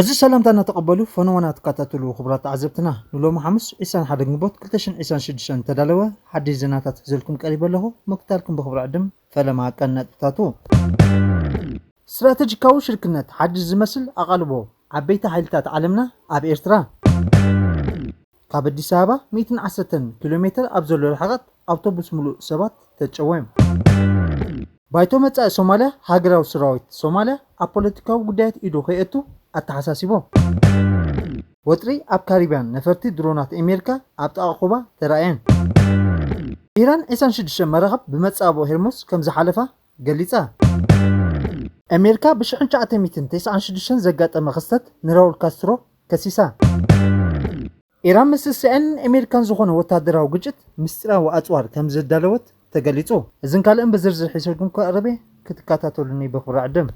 እዚ ሰላምታ እናተቐበሉ ፈነወና ትከታተሉ ክቡራት ተዓዘብትና፣ ንሎሚ ሓሙስ ዕስራን ሓደን ግንቦት ክልተ ሽሕን ዕስራን ሽዱሽተን ተዳለወ ሓድሽ ዜናታት ሒዘልኩም ቀሪበ ኣለኹ። ምክታልኩም ብኽብሪ ዕድም ፈለማ ቀን ነጥብታቱ። ስትራተጂካዊ ሽርክነት ሓድሽ ዝመስል ኣቓልቦ ዓበይቲ ሓይልታት ዓለምና ኣብ ኤርትራ። ካብ ኣዲስ ኣበባ ሚእትን ዓሰርተን ኪሎ ሜትር ኣብ ዘሎ ርሕቐት ኣውቶቡስ ምሉእ ሰባት ተጨወ። ባይቶ መጻኢ ሶማልያ፣ ሃገራዊ ሰራዊት ሶማልያ ኣብ ፖለቲካዊ ጉዳያት ኢዱ ከየእቱ ኣተሓሳሲቦ። ወጥሪ ኣብ ካሪብያን፣ ነፈርቲ ድሮናት ኣሜሪካ ኣብ ጥቓ ኩባ ተራእየን። ኢራን ዕስራን ሽዱሽተን መራኽብ ብመጻብኦ ሄርሙዝ ከም ዝሓለፋ ገሊጻ። ኣሜሪካ ብሽሕን ትሽዓተ ሚእትን ተስዓን ሽዱሽተን ዘጋጠመ ክስተት ንራውል ካስትሮ ከሲሳ። ኢራን ምስ እስራኤልን ኣሜሪካን ዝኾነ ወታደራዊ ግጭት ምስጢራዊ ኣጽዋር ከም ዘዳለወት ተገሊጹ። እዝን ካልእን ብዝርዝር ሒዘልኩም ክቐርብ እየ፣ ክትከታተሉኒ ብኽብሪ ዕድም።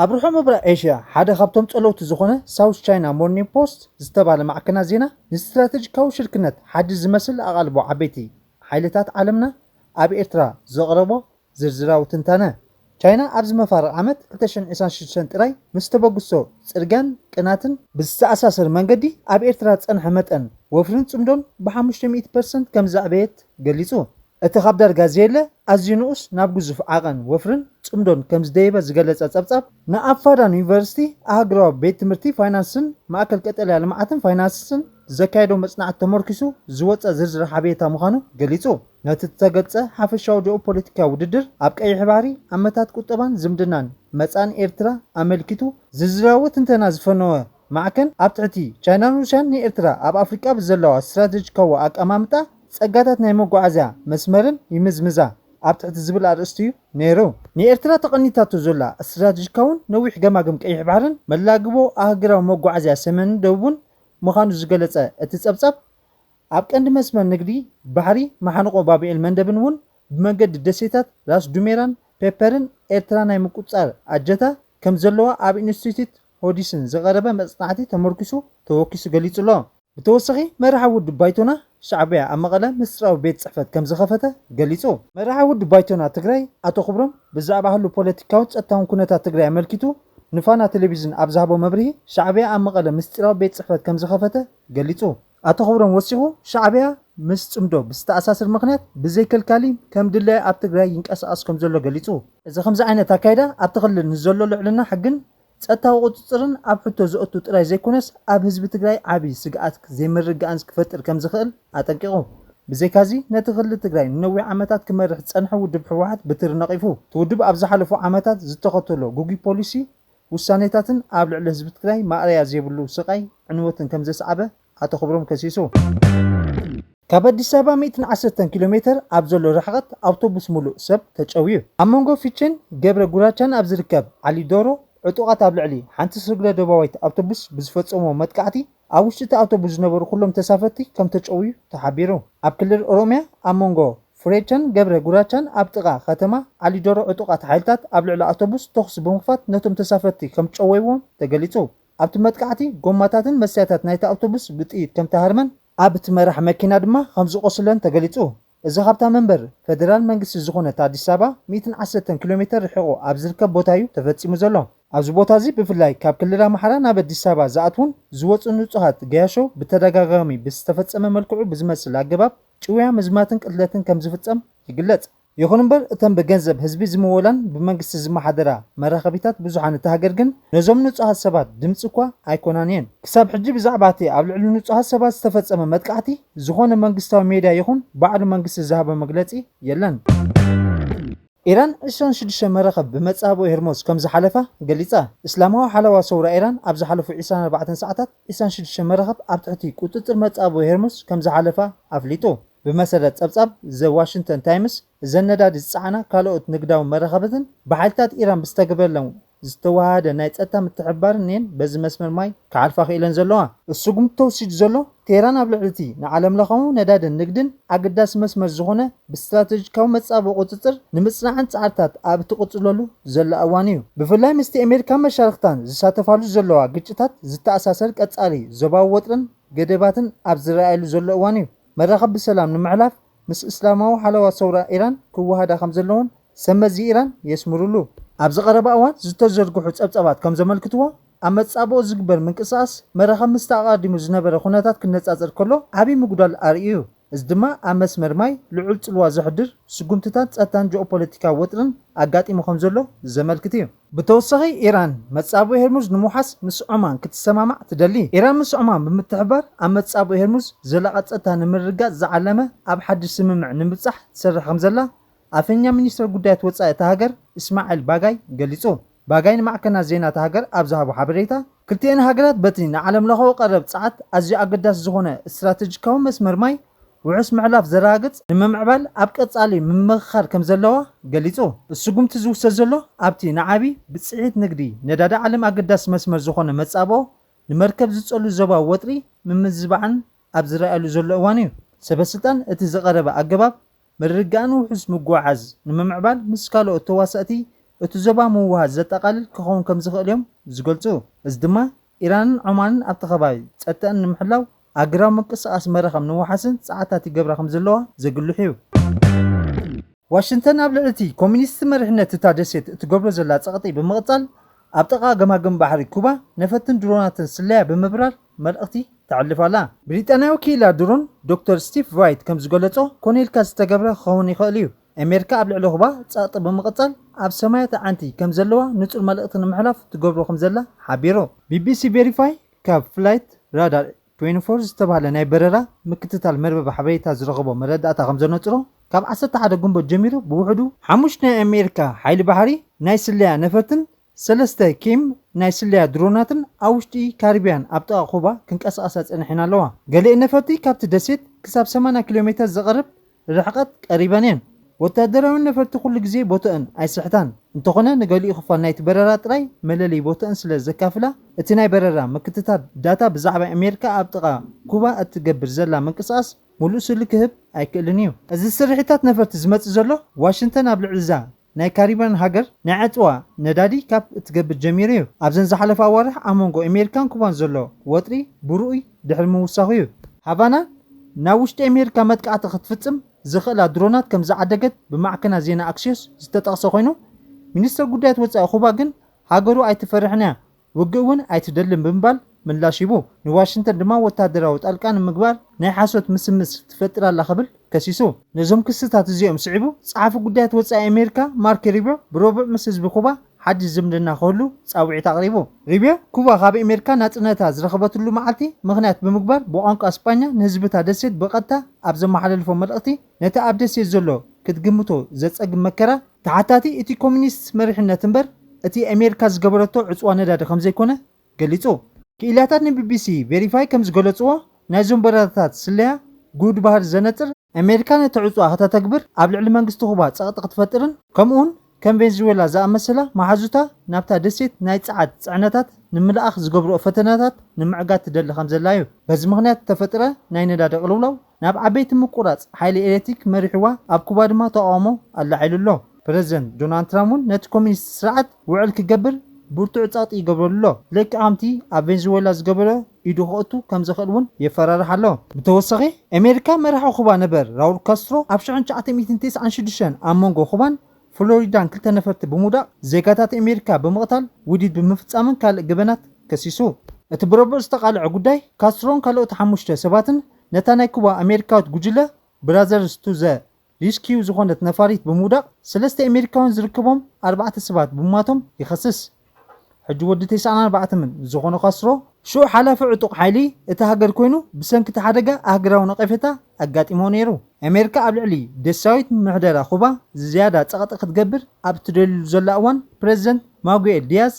ኣብ ርሑቕ ምብራቕ ኤሽያ ሓደ ካብቶም ጸለውቲ ዝኾነ ሳውዝ ቻይና ሞርኒንግ ፖስት ዝተባለ ማዕከናት ዜና ንስትራተጂካዊ ሽርክነት ሓድሽ ዝመስል ኣቓልቦ ዓበይቲ ሓይልታት ዓለምና ኣብ ኤርትራ ዘቕረቦ ዝርዝራዊ ትንታነ። ቻይና ኣብዚ መፋርቕ ዓመት ክልተ ሽሕን ዕስራን ሽዱሽተን ጥራይ ምስ ተበግሶ ጽርግያን ቅናትን ብዝተኣሳሰር መንገዲ ኣብ ኤርትራ ዝጸንሐ መጠን ወፍርን ጽምዶን ብሓሙሽተ ሚእቲ ፐርሰንት ከም ዘዕበየት ገሊጹ። እቲ ካብ ዳርጋ ዘየለ ኣዝዩ ንኡስ ናብ ግዙፍ ዓቐን ወፍርን ጽምዶን ከም ዝደየበ ዝገለጸ ጸብጻብ፣ ንኣብ ፋዳን ዩኒቨርሲቲ ኣህጉራዊ ቤት ትምህርቲ ፋይናንስን ማእከል ቀጠልያ ልምዓትን ፋይናንስን ዘካየዶ መጽናዕቲ ተመርኪሱ ዝወጸ ዝርዝር ሓበሬታ ምዃኑ ገሊጹ። ነቲ ዝተገልጸ ሓፈሻዊ ጂኦፖለቲካዊ ውድድር ኣብ ቀይሕ ባሕሪ ኣመታት ቁጠባን ዝምድናን መጻእን ኤርትራ ኣመልኪቱ ዝርዝራዊ ትንተና ዝፈነወ ማዕከን፣ ኣብ ትሕቲ ቻይናን ሩስያን ንኤርትራ ኣብ ኣፍሪቃ ብዘለዋ ስትራተጂካዊ ኣቀማምጣ ጸጋታት ናይ መጓዓዝያ መስመርን ይምዝምዛ ኣብ ትሕቲ ዝብል ኣርእስቲ እዩ ነይሩ። ንኤርትራ ተቐኒታቶ ዘላ ስትራተጂካውን ነዊሕ ገማግም ቀይሕ ባሕርን መላግቦ ኣህጉራዊ መጓዓዝያ ሰሜንን ደቡብን ምዃኑ ዝገለጸ እቲ ጸብጻብ፣ ኣብ ቀንዲ መስመር ንግዲ ባሕሪ መሓንቆ ባብኤል መንደብን እውን ብመንገዲ ደሴታት ራስ ዱሜራን ፔፐርን ኤርትራ ናይ ምቁጽጻር ኣጀታ ከም ዘለዋ ኣብ ኢንስቲትዩት ሆዲስን ዝቐረበ መጽናዕቲ ተመርኪሱ ተወኪሱ ገሊጹ ኣሎ። ብተወሳኺ መራሒ ውድብ ባይቶና ሻዕብያ ኣብ መቐለ ምስጢራዊ ቤት ጽሕፈት ከም ዝኸፈተ ገሊጹ። መራሒ ውድብ ባይቶና ትግራይ ኣቶ ክብሮም ብዛዕባ ህሉ ፖለቲካውን ጸጥታውን ኩነታት ትግራይ ኣመልኪቱ ንፋና ቴሌቪዥን ኣብ ዝሃቦ መብርሂ፣ ሻዕብያ ኣብ መቐለ ምስጢራዊ ቤት ጽሕፈት ከም ዝኸፈተ ገሊጹ። ኣቶ ክብሮም ወሲኹ፣ ሻዕብያ ምስ ጽምዶ ብዝተኣሳሰር ምኽንያት ብዘይከልካሊ ከም ድላዩ ኣብ ትግራይ ይንቀሳቐስ ከም ዘሎ ገሊጹ። እዚ ከምዚ ዓይነት ኣካይዳ ኣብቲ ክልል ንዘሎ ልዕልና ሕግን ጸጥታዊ ቁጽጽርን ኣብ ሕቶ ዘእቱ ጥራይ ዘይኮነስ፣ ኣብ ህዝቢ ትግራይ ዓቢ ስግኣት ዘይምርግጋእን ክፈጥር ከም ዝኽእል ኣጠንቂቑ። ብዘይካዚ፣ ነቲ ክልል ትግራይ ንነዊሕ ዓመታት ክመርሕ ዝጸንሐ ውድብ ህወሓት ብትሪ ነቒፉ። እቲ ውድብ ኣብ ዝሓለፉ ዓመታት ዝተኸተሎ ግጉይ ፖሊሲ ውሳኔታትን ኣብ ልዕሊ ህዝቢ ትግራይ ማእለያ ዘይብሉ ስቓይ ዕንወትን ከም ዘስዓበ ኣቶ ክብሮም ከሲሱ። ካብ ኣዲስ ኣበባ ሚእትን ዓሰርተን ኪሎ ሜትር ኣብ ዘሎ ርሕቐት ኣውቶቡስ ሙሉእ ሰብ ተጨውዩ። ኣብ መንጎ ፊቼን ገብረ ጉራቻን ኣብ ዝርከብ ዓሊ ዶሮ ዕጡቓት ኣብ ልዕሊ ሓንቲ ስግረ ዶባዊት ኣውቶቡስ ብዝፈጸምዎ መጥቃዕቲ ኣብ ውሽጢ እቲ ኣውቶቡስ ዝነበሩ ኩሎም ተሳፈርቲ ከም ተጨውዩ ተሓቢሩ። ኣብ ክልል ኦሮምያ ኣብ መንጎ ፍሬቻን ገብረ ጉራቻን ኣብ ጥቓ ከተማ ዓሊዶሮ ዕጡቓት ሓይልታት ኣብ ልዕሊ ኣውቶቡስ ተኹሲ ብምኽፋት ነቶም ተሳፈርቲ ከም ጨወይዎም ተገሊጹ። ኣብቲ መጥቃዕቲ ጎማታትን መስትያታት ናይቲ ኣውቶቡስ ብጥይት ከም ተሃርመን ኣብ እቲ መራሕ መኪና ድማ ከም ዝቖስለን ተገሊጹ። እዚ ካብታ መንበር ፈደራል መንግስቲ ዝኾነት ኣዲስ ኣበባ ሚእትን ዓሰርተን ኪሎ ሜትር ርሒቑ ኣብ ዝርከብ ቦታ እዩ ተፈጺሙ ዘሎ። ኣብዚ ቦታ እዚ ብፍላይ ካብ ክልል ኣምሓራ ናብ ኣዲስ ኣበባ ዝኣትዉን ዝወጹን ንጹሃት ገያሾ ብተደጋጋሚ ብዝተፈጸመ መልክዑ ብዝመስል ኣገባብ ጭውያ፣ ምዝማትን ቅትለትን ከም ዝፍጸም ይግለጽ። ይኹን እምበር፣ እተን ብገንዘብ ህዝቢ ዝምወላን ብመንግስቲ ዝመሓደራ መራኸቢታት ብዙሓን እታ ሃገር ግን ነዞም ንጹሃት ሰባት ድምጺ እኳ ኣይኮናን እየን። ክሳብ ሕጂ ብዛዕባ እቲ ኣብ ልዕሊ ንጹሃት ሰባት ዝተፈጸመ መጥቃዕቲ ዝኾነ መንግስታዊ ሜድያ ይኹን ባዕሉ መንግስቲ ዝሃቦ መግለጺ የለን። ኢራን ዕስራን ሽዱሽተ መራኽብ ብመጻብኦ ሄርሞዝ ከም ዝሓለፋ ገሊጻ። እስላማዊ ሓለዋ ሰውራ ኢራን ኣብ ዝሓለፉ ዕስራን ኣርባዕተን ሰዓታት ዕስራን ሽዱሽተ መራኽብ ኣብ ትሕቲ ቁጽጽር መጻብኦ ሄርሞዝ ከም ዝሓለፋ ኣፍሊጡ። ብመሰረት ጸብጻብ ዘ ዋሽንግተን ታይምስ፣ እዘን ነዳዲ ዝጸዓና ካልኦት ንግዳዊ መራኽብትን ብሓይልታት ኢራን ብዝተገበረለን ዝተወሃሃደ ናይ ጸጥታ ምትሕብባርን እየን በዚ መስመር ማይ ክሓልፋ ክኢለን ዘለዋ። እቲ ስጉምቲ ተወሲዱ ዘሎ፣ ቴህራን ኣብ ልዕሊ እቲ ንዓለምለኻዊ ነዳድን ንግድን ኣገዳሲ መስመር ዝኾነ ብስትራተጂካዊ መጻብኦ ቁጽጽር ንምጽናዕን ጻዕርታት ኣብ እትቕጽለሉ ዘላ እዋን እዩ። ብፍላይ ምስቲ ኣሜሪካን መሻርኽታን ዝሳተፋሉ ዘለዋ ግጭታት ዝተኣሳሰር ቀጻሊ ዞባዊ ወጥርን ገደባትን ኣብ ዝረኣየሉ ዘሎ እዋን እዩ። መራኽብ ብሰላም ንምሕላፍ ምስ እስላማዊ ሓለዋ ሰውራ ኢራን ክወሃዳ ከም ዘለወን ሰብ መዚ ኢራን የስምሩሉ። ኣብዚ ቀረባ እዋን ዝተዘርግሑ ጸብጻባት ከም ዘመልክትዎ፣ ኣብ መጻብኦ ዝግበር ምንቅስቓስ መራኸብ ምስቲ ኣቐዲሙ ዝነበረ ኩነታት ክነጻጸር ከሎ ዓቢ ምጉዳል ኣርእዩ እዩ። እዚ ድማ ኣብ መስመር ማይ ልዑል ጽልዋ ዘሕድር ስጉምትታት ጸጥታን ጂኦፖለቲካዊ ወጥርን ኣጋጢሙ ከም ዘሎ ዘመልክት እዩ። ብተወሳኺ ኢራን መጻብኦ ሄርሙዝ ንምውሓስ ምስ ዖማን ክትሰማማዕ ትደሊ። ኢራን ምስ ዖማን ብምትሕባር ኣብ መጻብኦ ሄርሙዝ ዘላቒ ጸጥታ ንምርግጋጽ ዝዓለመ ኣብ ሓድሽ ስምምዕ ንምብጻሕ ትሰርሕ ከም ዘላ ኣፈኛ ሚኒስትር ጉዳያት ወጻኢ እታ ሃገር እስማዒል ባጋይ ገሊጹ። ባጋይ ንማዕከናት ዜና እታ ሃገር ኣብ ዝሃቦ ሓበሬታ፣ ክልቲኤን ሃገራት በቲ ንዓለም ለኻዊ ቀረብ ጸዓት ኣዝዩ ኣገዳሲ ዝኾነ ስትራተጂካዊ መስመር ማይ ውሑስ ምሕላፍ ዘረጋግጽ ንምምዕባል ኣብ ቀጻሊ ምምኽኻር ከም ዘለዋ ገሊጹ። እቲ ስጉምቲ ዝውሰድ ዘሎ ኣብቲ ንዓቢ ብጽሒት ንግዲ ነዳዲ ዓለም ኣገዳሲ መስመር ዝኾነ መጻብኦ ንመርከብ ዝጸሉ ዞባዊ ወጥሪ ምምዝባዕን ኣብ ዝረኣየሉ ዘሎ እዋን እዩ። ሰበስልጣን እቲ ዝቐረበ ኣገባብ ምርግጋእን ውሑስ ምጉዕዓዝ ንምምዕባል ምስ ካልኦት ተዋሳእቲ እቲ ዞባ ምውሃድ ዘጠቓልል ክኸውን ከም ዝኽእል እዮም ዝገልጹ። እዚ ድማ ኢራንን ዖማንን ኣብቲ ከባቢ ጸጥተኣን ንምሕላው ኣህጉራዊ ምንቅስቓስ መራኸብ ንምውሓስን ጻዕርታት ይገብራ ከም ዘለዋ ዘጉልሕ እዩ። ዋሽንግተን ኣብ ልዕሊ እቲ ኮሚኒስት መሪሕነት እታ ደሴት እትገብሮ ዘላ ጸቕጢ ብምቕጻል ኣብ ጥቓ ገማግም ባሕሪ ኩባ ነፈርትን ድሮናትን ስለያ ብምብራር መልእኽቲ ተዕልፍ ኣላ። ብሪጣንያዊ ክኢላ ድሮን ዶክተር ስቲቭ ራይት ከም ዝገለጾ ኮነ ኢልካ ዝተገብረ ክኸውን ይኽእል እዩ። ኣሜሪካ ኣብ ልዕሊ ኩባ ጸቕጢ ብምቕጻል ኣብ ሰማያት ኣዕንቲ ከም ዘለዋ ንጹር መልእኽቲ ንምሕላፍ ትገብሮ ከም ዘላ ሓቢሩ። ቢቢሲ ቬሪፋይ ካብ ፍላይት ራዳር ትዌንቲ ፎር ዝተባህለ ናይ በረራ ምክትታል መርበብ ሓበሬታ ዝረኸቦ መረዳእታ ከም ዘነጽሮ ካብ ዓሰርተ ሓደ ግንቦት ጀሚሩ ብውሕዱ ሓሙሽተ ናይ ኣሜሪካ ሓይሊ ባሕሪ ናይ ስለያ ነፈርትን ሰለስተ ኪም ናይ ስለያ ድሮናትን ኣብ ውሽጢ ካሪብያን ኣብ ጥቓ ኩባ ክንቀሳቐሳ ጸኒሐን ኣለዋ። ገሊአን ነፈርቲ ካብቲ ደሴት ክሳብ ሰማንያ ኪሎ ሜተር ዝቐርብ ርሕቀት ቀሪበን እየን። ወታደራውያን ነፈርቲ ኩሉ ግዜ ቦታኣን ኣይስሕታን። እንተኾነ ንገሊኡ ክፋል ናይቲ በረራ ጥራይ መለለዪ ቦታኣን ስለ ዘካፍላ እቲ ናይ በረራ ምክትታል ዳታ ብዛዕባ ኣሜሪካ ኣብ ጥቓ ኩባ እትገብር ዘላ ምንቅስቓስ ሙሉእ ስእሊ ክህብ ኣይክእልን እዩ። እዚ ስርሒታት ነፈርቲ ዝመጽእ ዘሎ ዋሽንግተን ኣብ ልዕሊ እዛ ናይ ካሪብያን ሃገር ናይ ዕጽዋ ነዳዲ ካብ እትገብር ጀሚሩ እዩ። ኣብዘን ዝሓለፋ ኣዋርሕ ኣብ መንጎ ኣሜሪካን ኩባን ዘሎ ወጥሪ ብርኡይ ድሕሪ ምውሳኹ እዩ። ሃቫና ናብ ውሽጢ ኣሜሪካ መጥቃዕቲ ክትፍጽም ዝኽእላ ድሮናት ከም ዝዓደገት ብማዕከናት ዜና ኣክሲዮስ ዝተጠቕሰ ኮይኑ፣ ሚኒስትር ጉዳያት ወጻኢ ኩባ ግን ሃገሩ ኣይትፈርሕን እያ፣ ውግእ እውን ኣይትደልን ብምባል ምላሽ ሂቡ። ንዋሽንግተን ድማ ወታደራዊ ጣልቃ ንምግባር ናይ ሓሶት ምስምስ ትፈጥር ኣላ ክብል ከሲሱ። ነዞም ክስታት እዚኦም ስዒቡ ጸሓፊ ጉዳያት ወጻኢ ኣሜሪካ ማርክ ሪቢዮ ብረቡዕ ምስ ህዝቢ ኩባ ሓድሽ ዝምድና ክህሉ ጻውዒት ኣቕሪቡ። ሪቢዮ ኩባ ካብ ኣሜሪካ ናጽነታ ዝረኸበትሉ መዓልቲ ምኽንያት ብምግባር ብቋንቋ ስጳኛ ንህዝብታ ደሴት ብቐጥታ ኣብ ዘመሓላልፎ መልእኽቲ ነቲ ኣብ ደሴት ዘሎ ክትግምቶ ዘጸግም መከራ ተሓታቲ እቲ ኮሚኒስት መሪሕነት እምበር እቲ ኣሜሪካ ዝገበረቶ ዕጽዋ ነዳዲ ከም ዘይኮነ ገሊጹ። ክኢላታት ንቢቢሲ ቬሪፋይ ከም ዝገለጽዎ ናይዞም በረራታት ስለያ ጉድ ባህሪ ዘነጽር ኣሜሪካ ነቲ ዕጽዋ ከተተግብር ኣብ ልዕሊ መንግስቲ ኩባ ጸቕጢ ክትፈጥርን ከምኡውን ከም ቬንዙዌላ ዝኣመሰላ መሓዙታ ናብታ ደሴት ናይ ጸዓት ጽዕነታት ንምልኣኽ ዝገብርኦ ፈተነታት ንምዕጋት ትደሊ ከም ዘላ እዩ። በዚ ምኽንያት ዝተፈጥረ ናይ ነዳዲ ቅልውላው ናብ ዓበይቲ ምቁራጽ ሓይሊ ኤሌክትሪክ መሪሕዋ ኣብ ኩባ ድማ ተቓውሞ ኣላዒሉ ኣሎ። ፕረዚደንት ዶናልድ ትራምፕ እውን ነቲ ኮሚኒስት ስርዓት ውዕል ክገብር ብርቱዕ ጸቕጢ ይገብረሉ ኣሎ። ልክዕ ከምቲ ኣብ ቬንዙዌላ ዝገበረ ኢዱ ክእቱ ከም ዝኽእል እውን የፈራርሕ ኣሎ። ብተወሳኺ ኣሜሪካ መራሒ ኩባ ነበር ራውል ካስትሮ ኣብ ሽሕን ትሽዓተ ሚእትን ተስዓን ሽዱሽተን ኣብ መንጎ ኩባን ፍሎሪዳን ክልተ ነፈርቲ ብምውዳቕ ዜጋታት ኣሜሪካ ብምቕታል ውዲት ብምፍጻምን ካልእ ገበናት ከሲሱ። እቲ ብረቡዕ ዝተቓልዐ ጉዳይ ካስትሮን ካልኦት ሓሙሽተ ሰባትን ነታ ናይ ኩባ ኣሜሪካዊት ጉጅለ ብራዘርስ ቱ ዘ ሪስኪዩ ዝኾነት ነፋሪት ብምውዳቕ ሰለስተ ኣሜሪካውያን ዝርከቦም ኣርባዕተ ሰባት ብምማቶም ይኸስስ። ሕጂ ወዲ ተስዓን ኣርባዕተን ዝኾነ ካስትሮ ሽዑ ሓላፊ ዕጡቕ ሓይሊ እታ ሃገር ኮይኑ ብሰንኪ እቲ ሓደጋ ኣህጉራዊ ነቐፌታ ኣጋጢሞ ነይሩ። ኣሜሪካ ኣብ ልዕሊ ደሳዊት ምሕደራ ኩባ ዝያዳ ጸቕጢ ክትገብር ኣብ እትደልየሉ ዘላ እዋን ፕረዚደንት ማጉኤል ዲያዝ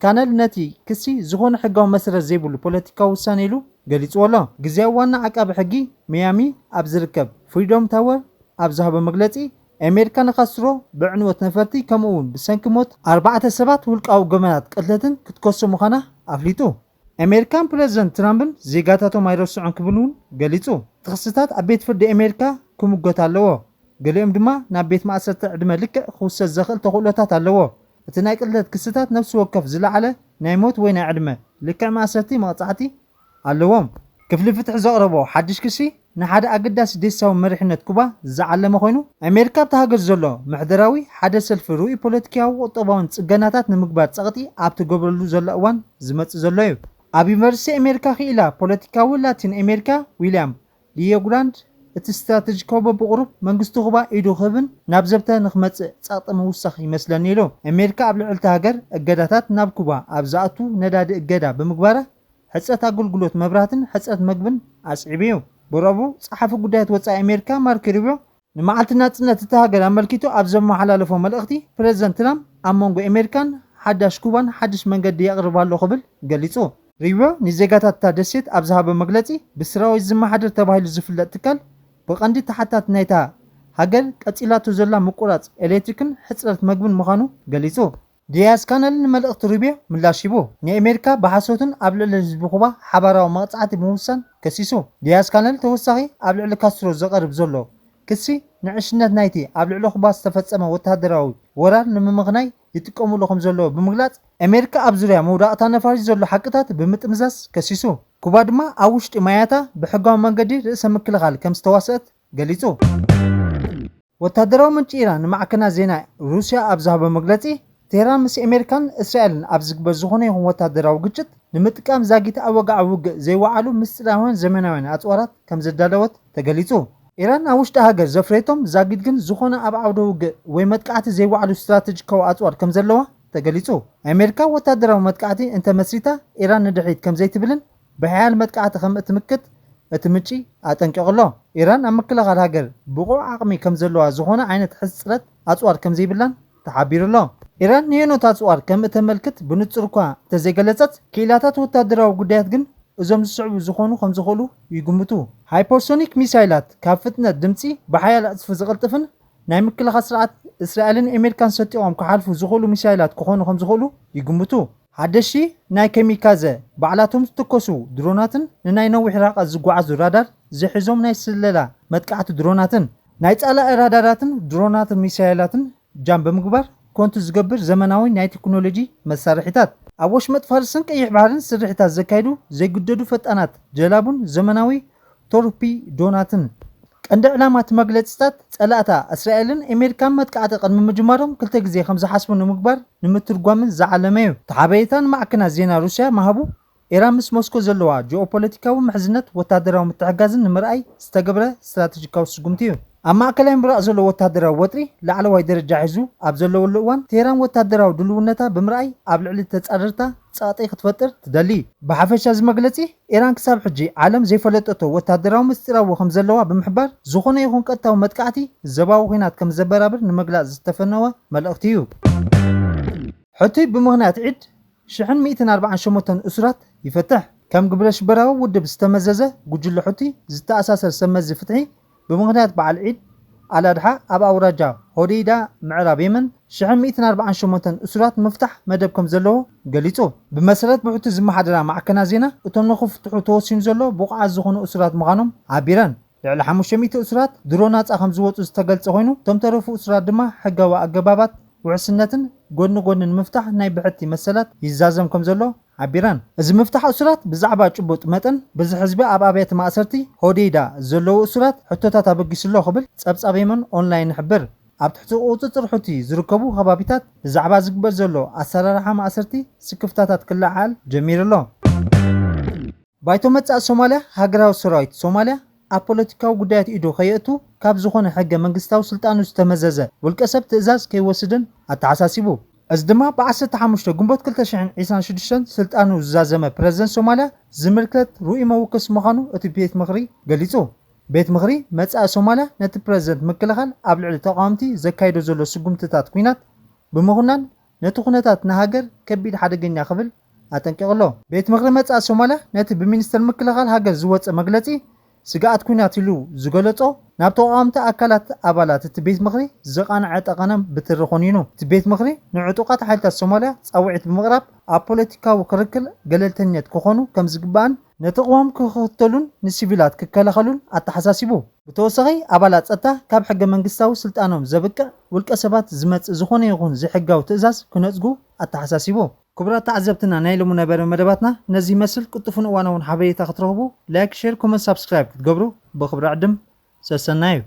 ካነል ነቲ ክሲ ዝኾነ ሕጋዊ መሰረት ዘይብሉ ፖለቲካዊ ውሳነ ኢሉ ገሊጽዎ ኣሎ። ግዝያዊ ዋና ዓቃቢ ሕጊ ሚያሚ ኣብ ዝርከብ ፍሪዶም ታወር ኣብ ዝሃቦ መግለጺ ኣሜሪካ ንካስትሮ ብዕንወት ነፈርቲ ከምኡ እውን ብሰንኪ ሞት ኣርባዕተ ሰባት ውልቃዊ ገበናት ቅትለትን ክትከሶ ምዃና ኣፍሊጡ። ኣሜሪካን ፕረዚደንት ትራምፕን ዜጋታቶም ኣይረስዑን ክብል እውን ገሊጹ። እቲ ክስታት ኣብ ቤት ፍርዲ ኣሜሪካ ክምጎት ኣለዎ፣ ገሊኦም ድማ ናብ ቤት ማእሰርቲ ዕድመ ልክዕ ክውሰድ ዘኽእል ተኽእሎታት ኣለዎ። እቲ ናይ ቅትለት ክስታት ነፍሲ ወከፍ ዝለዓለ ናይ ሞት ወይ ናይ ዕድመ ልክዕ ማእሰርቲ መቕጻዕቲ ኣለዎም። ክፍሊ ፍትሒ ዘቕረቦ ሓድሽ ክሲ ንሓደ ኣገዳሲ ዴሳዊ መሪሕነት ኩባ ዝዓለመ ኮይኑ፣ ኣሜሪካ ኣብታ ሃገር ዘሎ ምሕደራዊ ሓደ ሰልፊ ርኡይ ፖለቲካዊ ቁጠባውን ጽገናታት ንምግባር ጸቕጢ ኣብ ትገብረሉ ዘላ እዋን ዝመጽእ ዘሎ እዩ። ኣብ ዩኒቨርሲቲ ኣሜሪካ ክኢላ ፖለቲካዊ ላቲን ኣሜሪካ ዊልያም ሊዮግራንድ፣ እቲ ስትራተጂካዊ በብቑሩብ መንግስቲ ኩባ ኢዱ ክህብን ናብ ዘብተ ንክመጽእ ጸቕጢ ምውሳኽ ይመስለኒ ኢሉ። ኣሜሪካ ኣብ ልዕልቲ ሃገር እገዳታት ናብ ኩባ ኣብ ዝኣቱ ነዳዲ እገዳ ብምግባራ ሕጽረት ኣገልግሎት መብራህትን ሕጽረት መግብን ኣስዒቡ እዩ። ብረቡዕ ጸሓፊ ጉዳያት ወጻኢ ኣሜሪካ ማርክ ሩቢዮ ንመዓልቲ ናጽነት እታ ሃገር ኣመልኪቱ ኣብ ዘመሓላለፎ መልእኽቲ፣ ፕረዚደንት ትራምፕ ኣብ መንጎ ኣሜሪካን ሓዳሽ ኩባን ሓድሽ መንገዲ የቕርብ ኣሎ ክብል ገሊጹ። ሩቢዮ ንዜጋታት እታ ደሴት ኣብ ዝሃቦ መግለጺ፣ ብሰራዊት ዝመሓደር ተባሂሉ ዝፍለጥ ትካል ብቐንዲ ተሓታቲ ናይታ ሃገር ቀጺላቶ ዘላ ምቁራጽ ኤሌክትሪክን ሕጽረት መግብን ምዃኑ ገሊጹ። ዲያዝ ካነል ንመልእኽቲ ሩቢዮ ምላሽ ሂቡ፣ ንኣሜሪካ ብሓሶትን ኣብ ልዕሊ ህዝቢ ኩባ ሓባራዊ መቕጻዕቲ ብምውሳን ከሲሱ። ዲያዝ ካነል ተወሳኺ ኣብ ልዕሊ ካስትሮ ዝቐርብ ዘሎ ክሲ ንዕሽነት ናይቲ ኣብ ልዕሊ ኩባ ዝተፈጸመ ወተሃደራዊ ወራር ንምምኽናይ ይጥቀሙሉ ከም ዘለዉ ብምግላጽ፣ ኣሜሪካ ኣብ ዙርያ መውዳቕታ ነፋሪት ዘሎ ሓቅታት ብምጥምዛዝ ከሲሱ። ኩባ ድማ ኣብ ውሽጢ ማያታ ብሕጋዊ መንገዲ ርእሰ ምክልኻል ከም ዝተዋስአት ገሊጹ። ወታደራዊ ምንጪ ኢራን ንማዕከናት ዜና ሩስያ ኣብ ዝሃቦ መግለጺ፣ ቴህራን ምስ ኣሜሪካን እስራኤልን ኣብ ዝግበር ዝኾነ ይኹን ወታደራዊ ግጭት ንምጥቃም ዛጊት ኣብ ወግዓዊ ውግእ ዘይወዓሉ ምስጢራውያን ዘመናውያን ኣጽዋራት ከም ዘዳለወት ተገሊጹ። ኢራን ኣብ ውሽጢ ሃገር ዘፍረየቶም ዛጊት ግን ዝኾነ ኣብ ዓውደ ውግእ ወይ መጥቃዕቲ ዘይወዓሉ ስትራተጂካዊ ኣጽዋር ከም ዘለዋ ተገሊጹ። ኣሜሪካ ወታደራዊ መጥቃዕቲ እንተመስሪታ፣ ኢራን ንድሕሪት ከም ዘይትብልን ብሓያል መጥቃዕቲ ከም እትምክት እቲ ምንጪ ኣጠንቂቑ ኣሎ። ኢራን ኣብ ምክልኻል ሃገር ብቑዕ ዓቕሚ ከም ዘለዋ፣ ዝኾነ ዓይነት ሕጽረት ኣጽዋር ከም ዘይብላን ተሓቢሩ ኣሎ። ኢራን ንየኖት ኣጽዋር ከም እተመልክት ብንጹር እኳ እንተዘይገለጸት፣ ክኢላታት ወታደራዊ ጉዳያት ግን እዞም ዝስዕቡ ዝኾኑ ከም ዝኽእሉ ይግምቱ። ሃይፐርሶኒክ ሚሳይላት፣ ካብ ፍጥነት ድምጺ ብሓያል ዕጽፊ ዝቕልጥፍን ናይ ምክልኻል ስርዓት እስራኤልን ኣሜሪካን ሰጢቖም ክሓልፉ ዝኽእሉ ሚሳይላት ክኾኑ ከም ዝኽእሉ ይግምቱ። ሓደሽቲ ናይ ኬሚካዘ ባዕላቶም ዝተኮሱ ድሮናትን ንናይ ነዊሕ ርሕቀት ዝጓዓዙ ራዳር ዝሕዞም ናይ ስለላ መጥቃዕቲ ድሮናትን፣ ናይ ጸላኢ ራዳራትን ድሮናትን ሚሳይላትን ጃም ብምግባር ኮንቱ ዝገብር ዘመናዊ ናይ ቴክኖሎጂ መሳርሒታት፣ ኣብ ወሽመጥ ፋርስን ቀይሕ ባሕርን ስርሒታት ዘካይዱ ዘይግደዱ ፈጣናት ጀላቡን ዘመናዊ ቶርፒዶናትን። ቀንዲ ዕላማ እቲ መግለጺታት፣ ጸላእታ እስራኤልን ኣሜሪካን መጥቃዕቲ ቅድሚ ምጅማሮም ክልተ ግዜ ከም ዝሓስቡ ንምግባር ንምትርጓምን ዝዓለመ እዩ። እቲ ሓበሬታ ንማዕከናት ዜና ሩስያ ምሃቡ፣ ኢራን ምስ ሞስኮ ዘለዋ ጂኦፖለቲካዊ ምሕዝነት ወታደራዊ ምትሕግጋዝን ንምርኣይ ዝተገብረ ስትራተጂካዊ ስጉምቲ እዩ። ኣብ ማእከላይ ምብራቕ ዘሎ ወታደራዊ ወጥሪ ላዕለዋይ ደረጃ ሒዙ ኣብ ዘለወሉ እዋን፣ ቴህራን ወታደራዊ ድልውነታ ብምርኣይ ኣብ ልዕሊ ተጻረርታ ጸቕጢ ክትፈጥር ትደሊ። ብሓፈሻ እዚ መግለጺ፣ ኢራን ክሳብ ሕጂ ዓለም ዘይፈለጠቶ ወታደራዊ ምስጢራዊ ከም ዘለዋ ብምሕባር፣ ዝኾነ ይኹን ቀጥታዊ መጥቃዕቲ ዘባዊ ኲናት ከም ዘበራብር ንምግላጽ ዝተፈነወ መልእኽቲ እዩ። ሕቱይ ብምኽንያት ዒድ ሽሕን ሚእትን ኣርባዓን ሸሞንተን እሱራት ይፈትሕ። ከም ግብረ ሽበራዊ ውድብ ዝተመዘዘ ጉጅለ ሕቱይ ዝተኣሳሰር ሰብ መዚ ፍትሒ፣ ብምኽንያት በዓል ዒድ ኣልኣድሓ ኣብ ኣውራጃ ሆዴይዳ ምዕራብ የመን ሽሕን ሚእትን ኣርባዓን ሸሞንተን እሱራት ምፍታሕ መደብ ከም ዘለዎ ገሊጹ። ብመሰረት ብሕቱይ ዝመሓደራ ማዕከናት ዜና፣ እቶም ንኽፍትሑ ተወሲኑ ዘሎ ብቑዓት ዝኾኑ እሱራት ምዃኖም ሓቢረን። ልዕሊ ሓሙሽተ ሚእቲ እሱራት ድሮ ናጻ ከም ዝወጹ ዝተገልጸ ኮይኑ፣ እቶም ተረፉ እሱራት ድማ ሕጋዊ ኣገባባት ውሕስነትን ጎድኒ ጎድኒ ንምፍታሕ ናይ ብሕቲ መሰላት ይዛዘም ከም ዘሎ ሓቢረን። እዚ ምፍታሕ እሱራት ብዛዕባ ጭቡጥ መጠን ብዝሒ ህዝቢ ኣብ ኣብያተ ማእሰርቲ ሆዴይዳ ዘለዉ እሱራት ሕቶታት ኣበጊሱ ኣሎ ክብል ጸብጻብ የመን ኦንላይን ይሕብር። ኣብ ትሕቲ ቁጽጽር ሑቲ ዝርከቡ ከባቢታት ብዛዕባ ዝግበር ዘሎ ኣሰራርሓ ማእሰርቲ ስክፍታታት ክለዓል ጀሚሩ ኣሎ። ባይቶ መጻኢ ሶማልያ፣ ሃገራዊ ሰራዊት ሶማልያ ኣብ ፖለቲካዊ ጉዳያት ኢዱ ከየእቱ፣ ካብ ዝኾነ ሕገ መንግስታዊ ስልጣኑ ዝተመዘዘ ውልቀ ሰብ ትእዛዝ ከይወስድን ኣተሓሳሲቡ። እዚ ድማ ብ ዓሰርተ ሓሙሽተ ግንቦት ክልተ ሽሕን ዕስራን ሽዱሽተን ስልጣኑ ዝዛዘመ ፕረዚደንት ሶማልያ ዝምልከት ርኡይ መወከሲ ምዃኑ እቲ ቤት ምኽሪ ገሊጹ። ቤት ምኽሪ መጻኢ ሶማልያ ነቲ ፕረዚደንት ምክልኻል ኣብ ልዕሊ ተቓወምቲ ዘካይዶ ዘሎ ስጉምትታት ኲናት ብምኹናን፣ ነቲ ኩነታት ንሃገር ከቢድ ሓደገኛ ክብል ኣጠንቂቑ ኣሎ። ቤት ምኽሪ መጻኢ ሶማልያ ነቲ ብሚኒስተር ምክልኻል ሃገር ዝወጸ መግለጺ ስግኣት ኲናት ኢሉ ዝገለጾ፣ ናብ ተቓወምቲ ኣካላት ኣባላት እቲ ቤት ምኽሪ ዘቓንዐ ጠቐነ ብትሪ ኮኒኑ። እቲ ቤት ምኽሪ ንዕጡቓት ሓይልታት ሶማልያ ጻውዒት ብምቕራብ፣ ኣብ ፖለቲካዊ ክርክር ገለልተኝነት ክኾኑ ከም ዝግባእን ነቲ ቅዋም ክኽተሉን ንሲቪላት ክከላኸሉን ኣተሓሳሲቡ። ብተወሳኺ፣ ኣባላት ጸጥታ ካብ ሕገ መንግስታዊ ስልጣኖም ዘብቅዕ ውልቀ ሰባት ዝመጽእ ዝኾነ ይኹን ዘይሕጋዊ ትእዛዝ ክነጽጉ ኣተሓሳሲቡ። ክቡራት ተዓዘብትና፣ ናይ ሎሚ ነበረ መደባትና ነዚ ይመስል። ቅልጡፍን እዋናውን ሓበሬታ ክትረኽቡ ላይክ፣ ሼር፣ ኮመንት፣ ሳብስክራይብ ክትገብሩ ብኽብሪ ዕድም ሰሰናዩ።